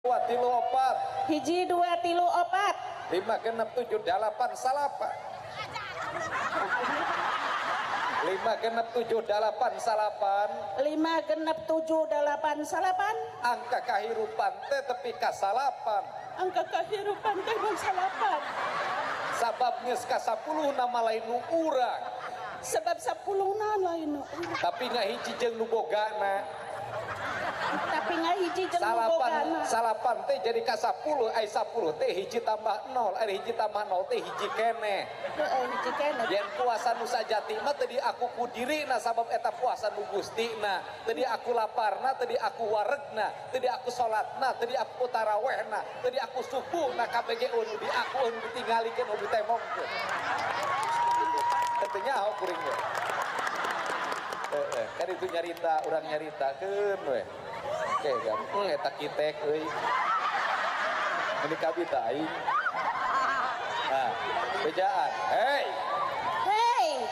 2 3 4. 1 2 3 4. 5 6 7 8 salapan. 5 6 7 8 salapan. 5 6 7 8 salapan. Angka kahirupan teh tepi ka salapan. Angka kahirupan teh mung salapan. Sabab geus ka 10 nama lain nu urang. Sebab 10 na lain nu urang. Tapi ngahiji jeung nu bogana. Tapi ngahiji jeung nu bogana. Salapan teh jadi ka 10, ai 10 teh hiji tambah 0, ai hiji tambah 0 teh hiji keneh. Heeh, hiji keneh. Yen puasa nu sajati mah teu diaku ku dirina sabab eta puasa nu Gustina. Teu diaku laparna, teu diaku waregna, teu diaku salatna, teu diaku tarawehna, teu diaku subuhna, kabeh ge nu diaku nu ditinggalikeun nu ditemongkeun. Teu nyaho kuring ge. Heeh, kan itu nyarita, urang nyaritakeun we. Oke, gampang eta kitek euy. Ini kabita aing. Nah, bejaan. Hey. Hey.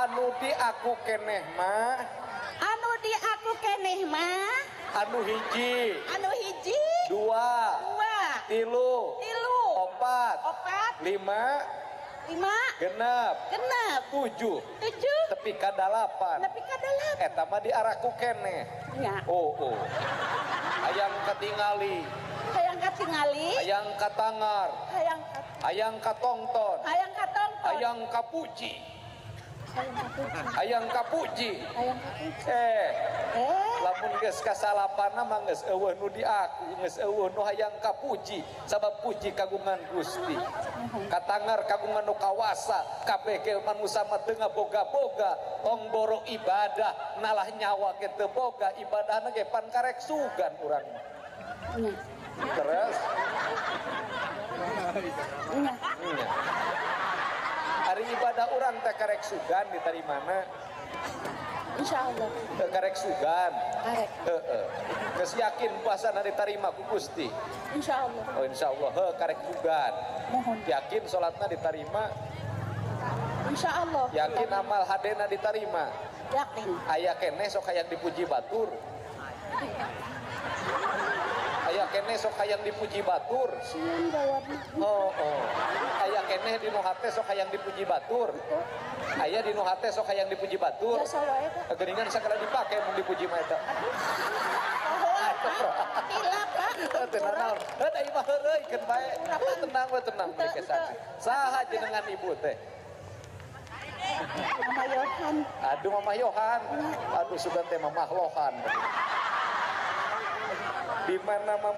Anu di aku keneh mah. Anu di aku keneh mah. Anu hiji. Anu hiji. 2. 2. 3. 3. 4. 4. 5. 5. 6. 7. 7. Tepi ka 8. Tepi ka 8. Eta mah di araku keneh. Nya. Oh, oh. Hayang katingali. Hayang katingali. Hayang katangar. Hayang hayang katongton. Hayang katongton. Hayang kapuji. Hayang kapuji. Hayang kapuji. Lamun geus kasalapanna mah geus eueuh nu di aku, geus eueuh nu hayang kapuji, sabab puji kagungan Gusti. Katangar kagungan nu kawasa, kabeh ge manusa mah teu ngaboga-boga, tong boro ibadah nalah nyawa ge teu boga, ibadahna ge pan karek sugan urang mah. Terus nya. Hari ibadah urang teh karek sugan ditarimana? Insyaallah. Karek sugan. Karek. Heeh. Geus yakin puasana ditarima ku Gusti. Insyaallah. Oh insyaallah heuh karek sugan. Mohon. Yakin salatna ditarima? Insyaallah. Yakin amal hadena ditarima? Yakin. Aya keneh sok hayang dipuji batur. Aya keneh sok hayang dipuji batur. Sieun jawabna. Oh, oh. Aya keneh di nu hate sok hayang dipuji batur. Aya di nu hate sok hayang dipuji batur. Biasa wae teh. Geuningan sagala dipake mun dipuji mah eta. Oh, hilap Pak. Teu naon. Heuh da ieu mah heureuy keun bae. Tenang we tenang mereka saksi. Saha jenengan ibu teh? Mama Yohan. Aduh Mama Yohan. Aduh sugan teh Mamah Lohan. Di mana Mama